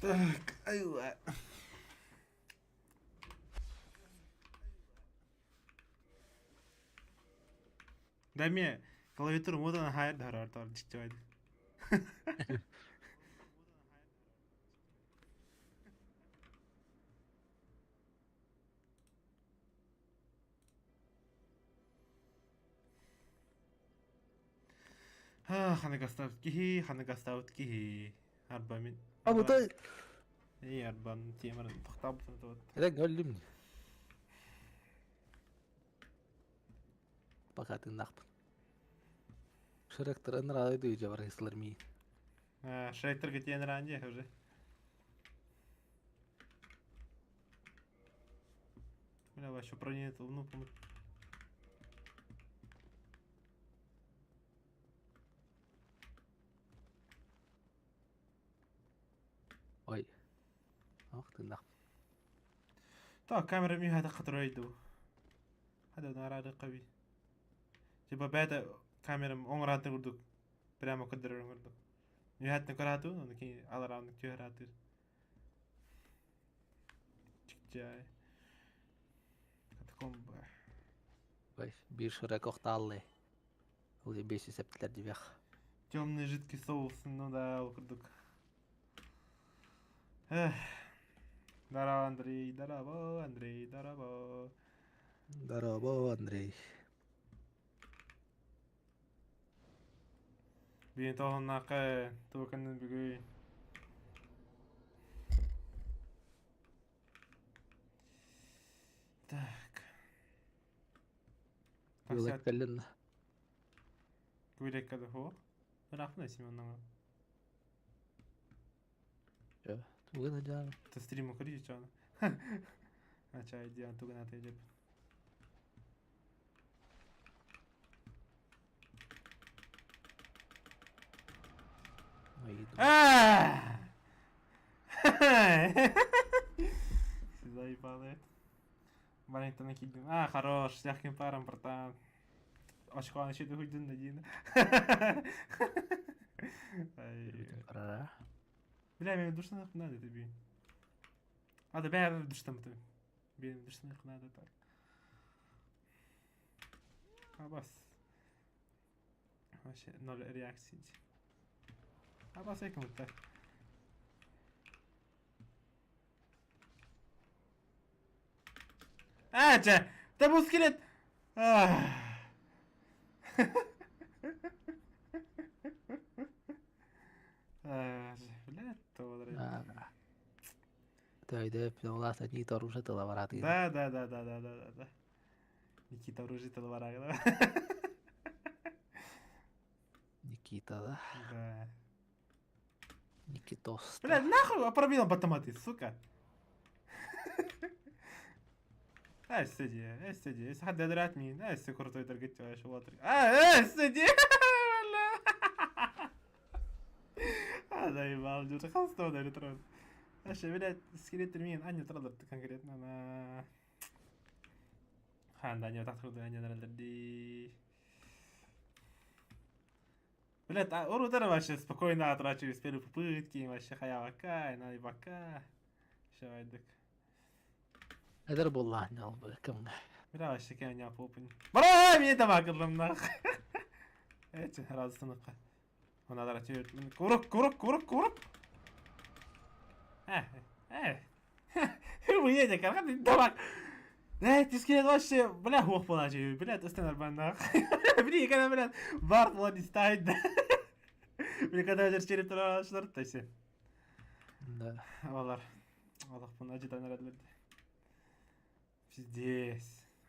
Так, айла. Дай мне клавиатуру мода хайр дарар тор диччойд. Ханнык астаабыт киһи, ханнык астаабыт киһи. Арба мин. Абытай. Эй, арбан темарын тохтаабытын туот. Эрэн өллүм. Пока тыыннаахпын. Шректор ыныралай дүйдьэ барыһыслар миин. Шректор кетиэн ранде уже. Бля, вообще броню ну, Ой. Ох, тыыннаах. Так, камера миһата катырайду. Хада нарады каби. Типа бэйэтэ камерам оҥораатын курдук прямо көрдөрөрүн курдук. Үөһэттэн көрөатыбын, ону кини аларааннык түһэраатыыр. Чикчай. Катакомба. Ой, биир шрек охтааллы. Ол бесси септилер дибэх. Темный жидкий соус, ну да, ол курдук. Эх. Здорово, Андрей, здорово, Андрей, здорово. Здорово, Андрей. Бүгүн тоһуннаахха туоканын бүгүн. Так. Күүлэк кэллин. Күүлэккэ да суох. Ыраахпын Семенаҕа. Тугун ыдьаан? Ты стриму көрү чаана. Ачай диан тугун аты деп. Заебал Маленький кидим. А, хорош, с легким паром, братан. Очко еще хуйдун один. Бля, мен душно надо тебе. А, да, бля, душно тебе. Бля, душно надо так. Абас. Вообще ноль реакции. Абас экмутта. А, чэ, да бу скелет. Блядь, Төйдөп, улаата Никита оружие тыла бараатыгын. Да, да, да, да, да, да, да. Никита оружие тыла бараагына. Никита, да? Да. Никитос. Блядь, нахуй пробил автоматы, сука. Эссе эссе эссе حد درات مين эссе крутой درقت يا شواطر اه эссе هذا يبقى خلاص تو ترى Вообще, блядь, скелет мин аня традыр конкретно на Ханда не так круто, не ди. Блядь, а урудары вообще спокойно отрачивали с первой попытки, вообще хаявака, на ибака. Все, айдык. Эдэр буоллаҕына кэмҥэ. Бля, вообще кэмҥэ попын. Бра, мне тамак ыллым нах. Эти, разысыныкка. Она Курок, курок, курок, курок. Э, э. Вы едете, тамак. Э, тискелет вообще, бля, хуох буолаачы, блядь, ыстан арбаннаах. Блин, когда, блядь, бар буолан истайд. Блин, когда череп тураачылар, тайсы. Да. Олар. Олохпун ажытан эрэллэр. Пиздец.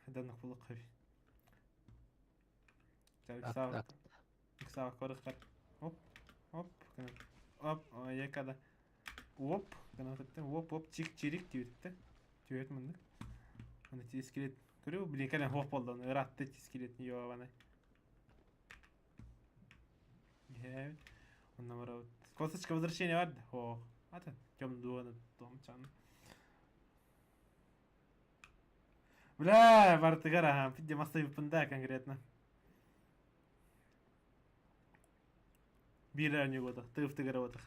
Данных булук Так, Иксава корыхтар. Оп, оп, оп, якада. Оп, оп, оп, чик чирик диэбитте. Түөт мыннык. Аны тискелет. Көрү, блин, кэлэн хуох буолла, ыраатты тискелет ёбаный. Иһээбит. Онно барабыт. Косточка возвращения бар да? Ох. Ата, тем дуона томчан. Бля, бартыгар аха, пидде мастайыппын да конкретно. Биир оонньууга тыыфтыгар отах.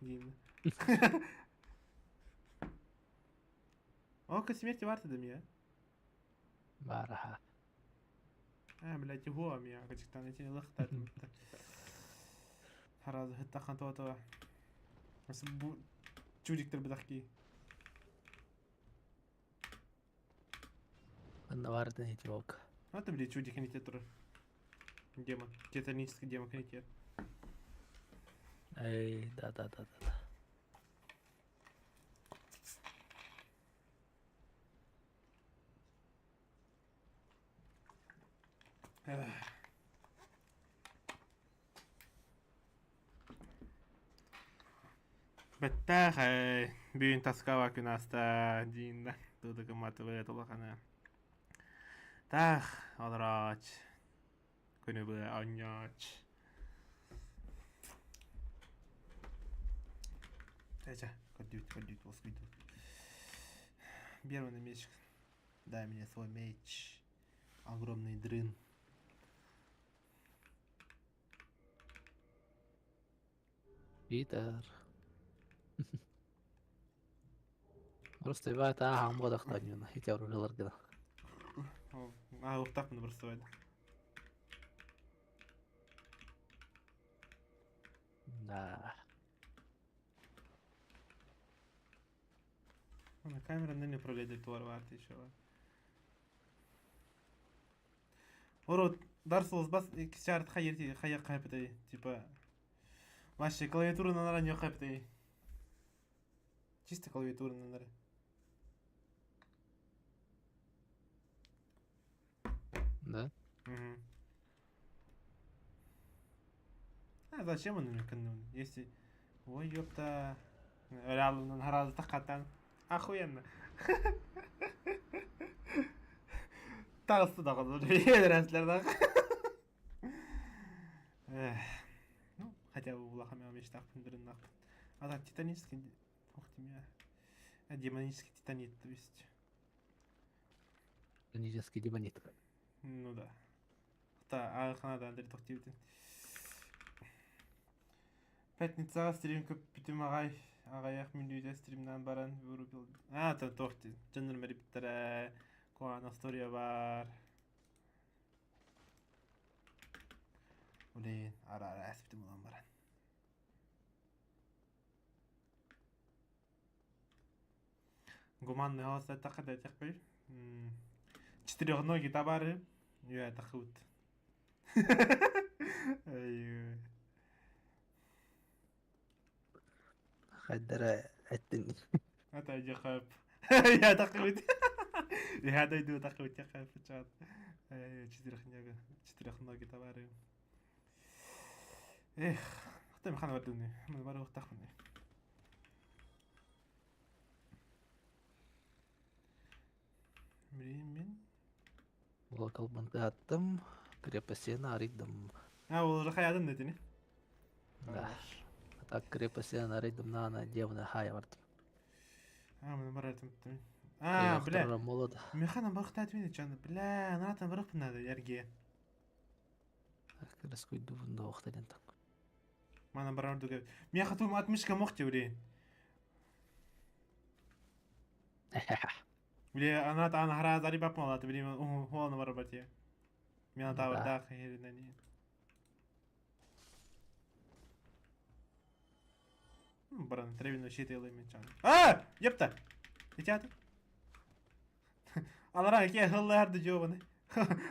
Диин. Око смерти бар да мия. Баар аха. А, блядь, его мия, качықтан этини лыхтатым. Сразу хыттахан то-то. Бу чудиктер быдахки. Манна баарын ити волк. А ты, блядь, чудик не турар. Демон. Титанический демон комитет. Эй, да-да-да-да. Бэттэх бүгүн таскаба күн ааста диин да тыытыкымматыбыт улахана. Таах олорооч күнү быа оонньооч. Чэ-чэ, көрдүүт, көрдүүт, уоскуйдубут. Первый меч. Дай мне свой меч. Огромный дрын. Питер. Просто ебать, ааһан буодахтанньуна ити оруларгына. Аа, уктаахпын просто байды. Да. На камера не управляет туар варты еще. Урут Dark Souls бас икки хайыр хайа хайпытай типа вообще клавиатура на не хайпытай. Чисто клавиатура на Да? Угу. А зачем он мне канун? Если... Ой, ёпта. Реально, гораздо тахатан. Охуенно. Таҕыста даҕаны Ну, хотя бы улахан мечтахпын дырыннахпын. А так, титанический... Ух ты меня. Демонический титанит, то есть. Титанический демонит. Ну да. Та, аахана Андрей тохтибитин. Пятницаҕа стрим көппүтүм аҕай аҕыйах мүнүүтэ стримнаан баран вырубил. А, то туох дьоннор мэрибиттэрэ куһаҕан история баар. Блин, ара-ара эспитим улан баран. Гуманный голос эттэххэ да этиэхпий. Четырехногий табары. Үө тахыбыт. Ай. Хайдара эттин. Это дьахап. Я тахыбыт. Я дойду тахыбыт яхап чат. Четырехногий четырехногий товары. Эх, хата мхан бардыны. Мен бары уктахмын. Билин Локал аттым, крепостен арыйдым. А, ол хайадын дедини. Да. А так крепостен арыйдым на демона хая бардым. А, мен бар айтым. А, бля. Молод. Механа барықтат мені жаны. Бля, наратын барықпын надо ярге. Раскуйду бунда охтаден так. Мана бар орду Меха тум отмышка мохте блин. Бля, анат ана хара зари бап малаты, блин, хуана бар бати. Мен та да херинани. Баран требину щитилы мечан. А, ёпта. Итят. Алара ке хылларды жобаны.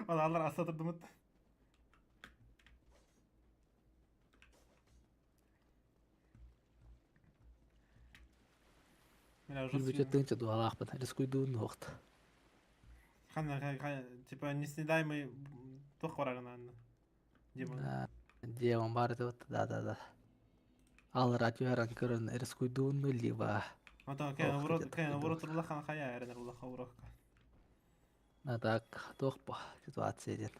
Ал алар асатырдымыт. Бүчө тынча дуалаахпын, рискуйдуун уохт. Хана, типа несъедаемый туох барагын Демон. Демон бар вот, да, да, да. Ал радио көрөн рискуйдуун либо. Ата кен урот кен урот улахан хая эренер улаха урокка. А так, туох по ситуация ден.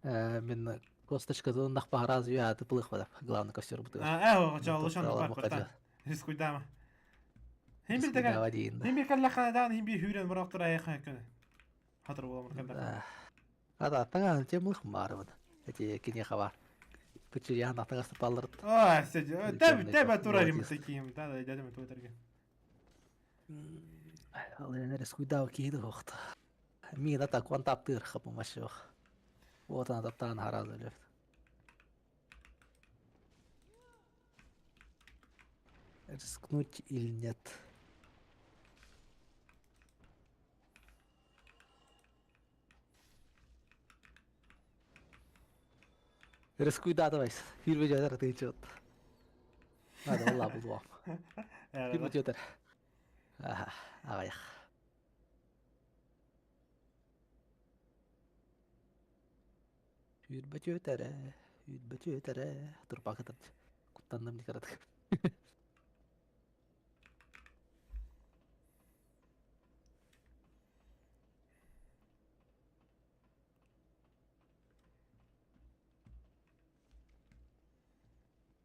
Э, мен косточка зоннах пахараз я тыплых бадап, главный костер бутыгар. А, э, чалышан бар бартан. Рискуйдама. Хим бир деген. Хим бир каллахана дан хим бир хүрен барактыр аяха күнө. Хатыр боламыр каллаха. Ата таган темлых марвын. Эти кине хабар. Пычырян атагасы палырт. А, все, теб теб турарим таким. Да, да, дядем тутерге. Ал эрэн рискуйдаабы киһи да суохта. Миигин атакуан таптыыр хапымашыах. Уотана таптаан харааза өлөбүт. Рискнуть или нет? Рискуйдаатыбайс. Фирме дьадар тыычыт. Надо валла булуам. Фирме дьадар. Аҕайах. Сүүрбэ түөтэрэ, сүүрбэ түөтэрэ, турбаакытар куттанным дии кыратык.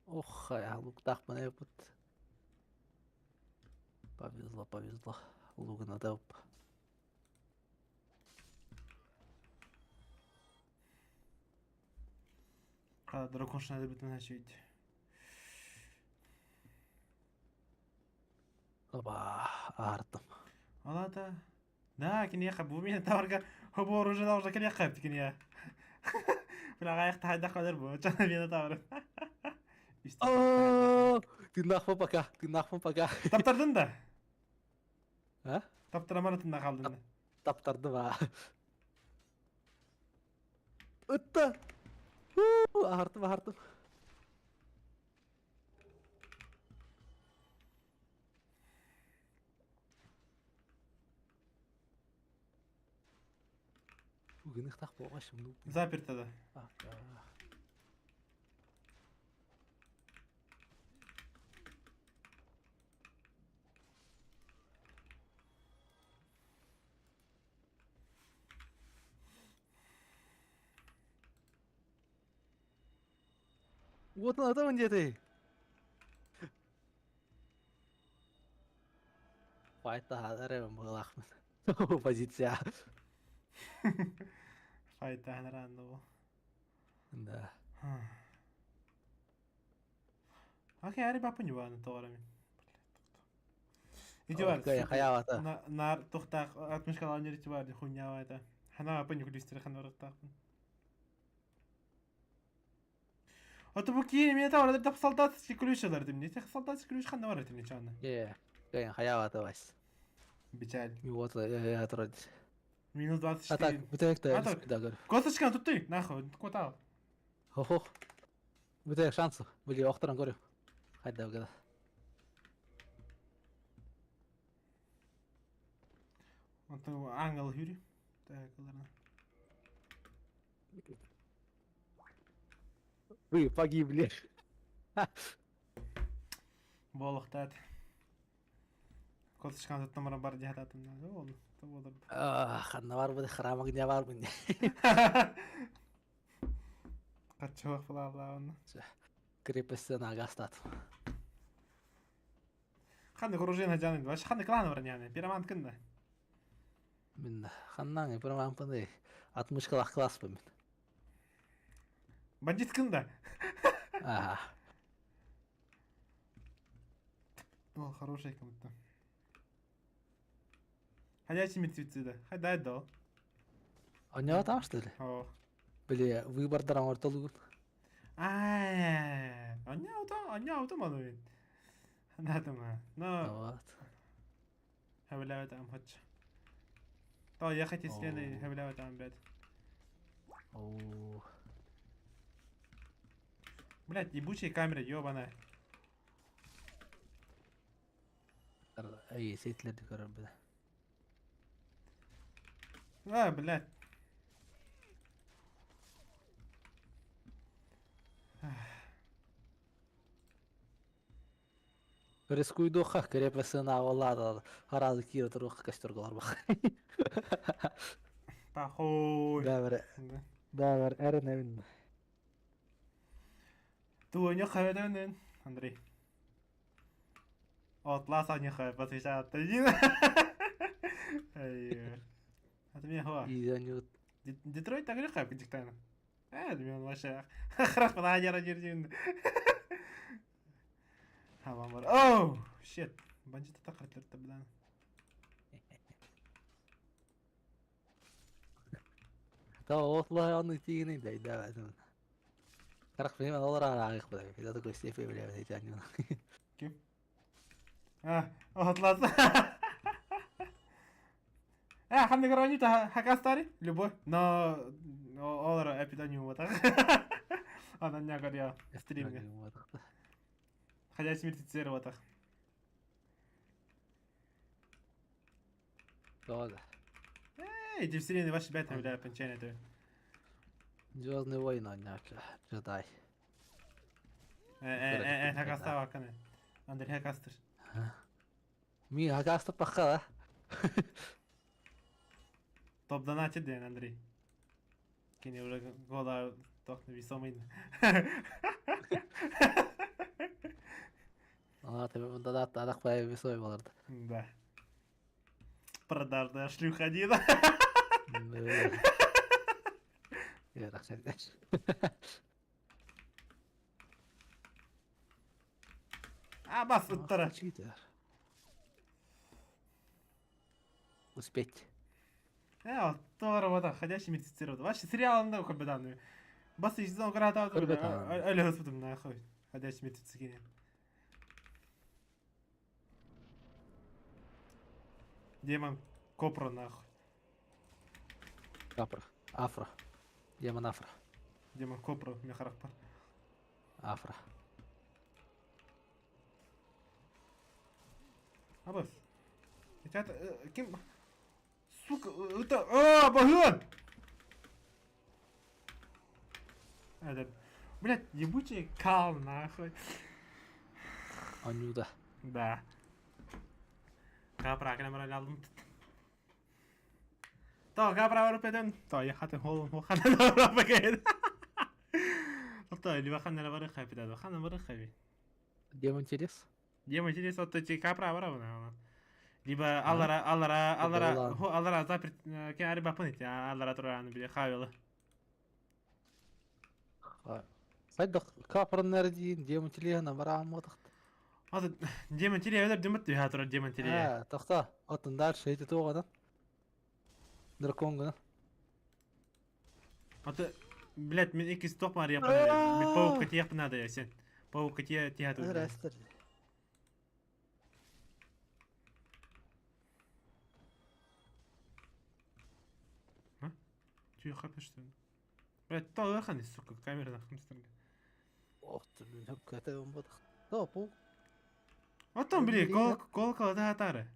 Ох, луктаахпын эбит. Повезло, повезло. Лугун атап. Драконшина бүтүн хачуйт. Оба, аартым. Алата. Да, киниэхэ бу мин таварга хобо оружие уже киниэхэ киниэ. Бля аяқ тайда қалар бу. Чана мені тавар. О, тыыннаахпын пока, тыыннаахпын пока. Таптардın да. А? Таптырамар тында қалдың да. Таптардым а. Ытта. Аһартым, аһартым. Гыныхтах буолҕа шымнуу. Заперто да. Вот она там где-то. Файта быһыылаахпын. Позиция. Файта ханараанна Да. Окей, ари бапа ньубааны тоҕор Ити бар. Хайаабата. Наар тухтаах атмышкалаан ити бар хуйнявата. Хана апа ньукулистер ханарыктаахпын. Ото бу киин эмиэ тавар да солдатский ключ алар дим. Не солдатский ключ ханна бар этим ничего. Е, кайын хайаабата бас. Печаль. Вот я вроде. Минус 24. А так, бүтэк да да Косточка тут ты, нахуй, куда? Хо-хо. Бүтэк шанс. Били охторон көрүм. Хайда гада. Онтон ангел хүрү. Так, ладно. Вы погибли. Буолуохтаат. Косточканы туттан бар дии хатаатым. Ол болар. Ханна бар бу храмы не бар бу. Каччылах булаалаабын. Крепостен агастат. Ханнык оружие жанын. Вообще ханнык клан бар яны. Пироман кында. Мин ханнаң пироман Атмышкалах класс мин. Бандит кында. Ага. О, хороший как будто. Ходячие мертвецы, да. Дай дал. У него там, что ли? О. Били, выбордар ортолугун. А, аня ауто мануин. Надо Но. Вот. Хавляват ам хоч. То ехать если хавляват ам, блядь. О. Блядь, ебучая камера, ёбаная. Эй, сетлерди көрөр бile. А, блядь. Рискуйдуха крепостен авалада харазы кире турух костер бах. Похуй. Да, да, эрен Ту не хайден, Андрей. От ласа не хай, посвящает один. Это меня хуа. Детройт так или хай, диктана. Э, мен вообще храх панадера дердин. Оу, щит. Бандит так хотел блин. Та отлай аны тигини да да. Карах филм олар араагых бля. Это такой степи бля, эти они. Ким? А, отлас. А, ханнык оронньута хакастари? Любой. Но олар эпидонию вот так. Она не говорила стримге. Ходячий мертвецы вот так. Да. Эй, иди вселенной ваши бета, бля, панчане ты. Звездные войны, джедай. Э, хакастава кане. Андрей хакастыр. Ми хакастыр пахка, да? Топ донатит ден, Андрей. Кини уже гола тохны весомый. А, тебе донат арах пай весомый боларды. Да. Продажная шлюха Дина. А, бас ыттара. Успеть. Э, оттор вода, ходячий мертвецы. Вообще сериал на хоббиданную. Бас сезон града. Алло, господи, нахуй. Ходячий мертвецы кине. Демон Копра нахуй. Капра. Афро. Демон Афро. Демон Копра, Мехарахпар. Афро. Абас. Это ким? Сука, это... А, баган! Это... Блять, ебучий кал, нахуй. Анюда. Да. Капра, камера лялдым. То, капра барып То, я хатын холум, ханан барып кед. То, либо ханан барып хайпи, ханан барып хайпи. Демон интерес? Демон интерес, вот эти капра барып, Либо аллара, аллара, аллара, хо аллара запрет, кен ари бапын аллара туран били хавила. Сайдах капран дин демон телегана барам отахт. Аты демон теле өдөр демет дүйә турар демон теле. А, тохта, атын дальше эти тоғадан. Дракон гына. Аты, блядь, мен икис тохмар япын. Мен паук тиях надо я сен. Паук тия тия тур. Растер. А? Чё хапешь что ли? Блядь, то лахан, сука, камера нахуй Ох ты, блин, какая он будет. Да, пол. Отон, блин, колокол да атары.